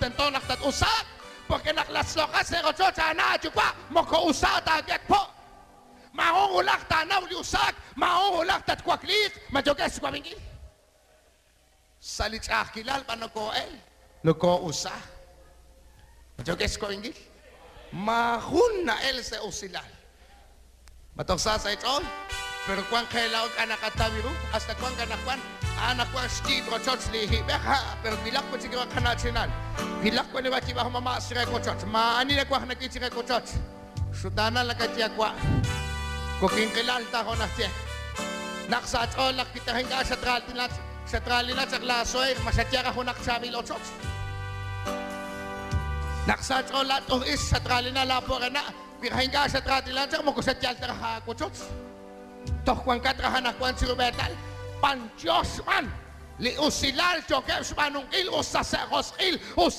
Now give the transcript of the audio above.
tento naq tat-usaaq, porque naq latzlooqat sa' rochoch aana' aayuwa' moko usa taawek po'. Maajun wulaj taanaw li usaak, maajun wulaj tatwakliiq, ma yookex xwab'inkil? Sa' li ch'a'ajkilal b'an nokoo'el, nokoo'usa. Ma yookex xwab'inkil? Maajun na'el sa' usilal. Ma toj sa sa' eech'ool? Pero wank qe laa'o ink'a' naqataw ru, hasta wank anaqwan, a'an naq wank xyiib' rochoch li hib'ej, ha', pero wilaq wi' chik ru qana'chinal. Wilaq wi' li wayib'aj mama' chi re wochoch. Maa'ani nawaj nawil chi re wochoch. Xutaanal nakaye wa'. Kokinqilal ta jo' naxye. Naq sa' aach'ool naq wi ta ink'a' xatraaltina xatraalina chaq laa suegr ma xaye raj junaq chaab'il ochoch. Naq sa' aach'ool laat uj ix xatraalina laa po'rena' wi raj ink'a' xatraatina chaq moko xayal ta raj aawochoch. Toj wankat raj anaqwan chi rub'eetal. B'antiox b'an li usilal yookeb' xb'aanunkil us ta sa' josq'il us.